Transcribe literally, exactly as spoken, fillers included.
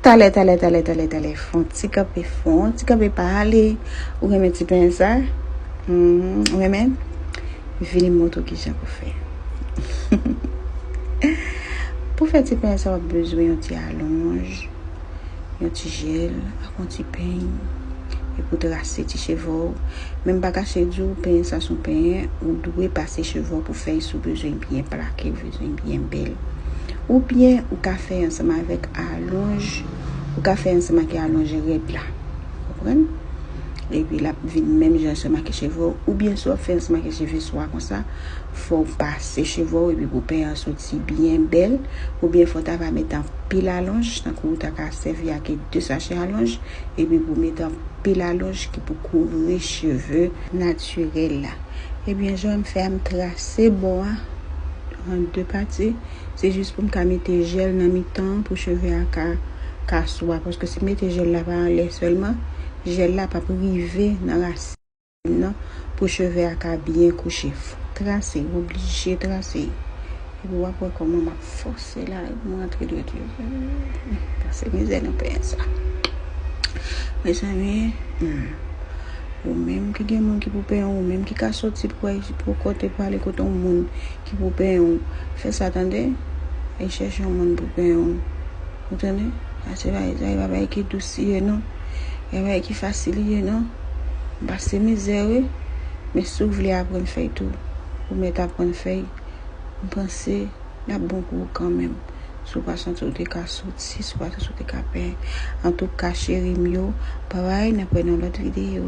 Talè, talè, talè, talè, talè. Fè yon ti kanpe, fè yon ti kanpe, pa ale. Ou renmen ti penyen sa? Hmm, ou renmen? Vini m montre w kijan pou fè. Pou fè ti penyen sa, w ap bezwen yon ti alonj, yon ti jèl, ak yon ti peny. E pou trase ti cheve w. Men m pa kache di w, penyen sa se yon penyen, ou dwe pase cheve w pou fè l si w bezwen byen plake, w bezwen byen bèl. Oubyen, ou ka fè ansanm avèk alonj, ou ka fè ansanm ak alonj rèd la. Konprann? Epi l ap vin menm jan ansanm ak cheve w. Oubyen, si w ap fè ansanm ak cheve swa konsa, fò w pase cheve w epi pou penyen an soti byen bèl. Oubyen, fò w ta va met anpil alonj, tankou w ta ka sèvi ak de sachè alonj, epi pou met anpil alonj ki pou kouvri cheve natirèl la. Ebyen, jan m fè a, m trase bò a an de pati. Se jis pou m ka mete jèl nan mitan an pou cheve a ka, ka swa. Paske si m mete jèl la pa anlè sèlman, jèl la p ap rive nan rasin nan pou cheve a ka byen kouche. Trase, oblije trase. Epi w ap wè kòman m ap fòse la, m rantre dwèt yo. Pase mizè nan penyen sa. Mezanmi, hmm. Ou menm ki gen moun ki pou penyen w, ou menm ki ka soti pou, pou kote, pou ale kote yon moun ki pou penyen w, fè sa tande. E chèche yon moun pou penyen w. Ou tande? Sa se bagay, sa se bagay ki dous li ye non. E bagay ki fasil li ye non. M pase mizè wi. Men si w vle aprann fè l tou, ou mèt aprann fè l. M panse l ap bon pou ou kanmenm. Si w pa santi w te ka soti, si w pa santi w te ka penyen. Antouka, cheri m yo, bye bye, n ap wè nan lòt videyo.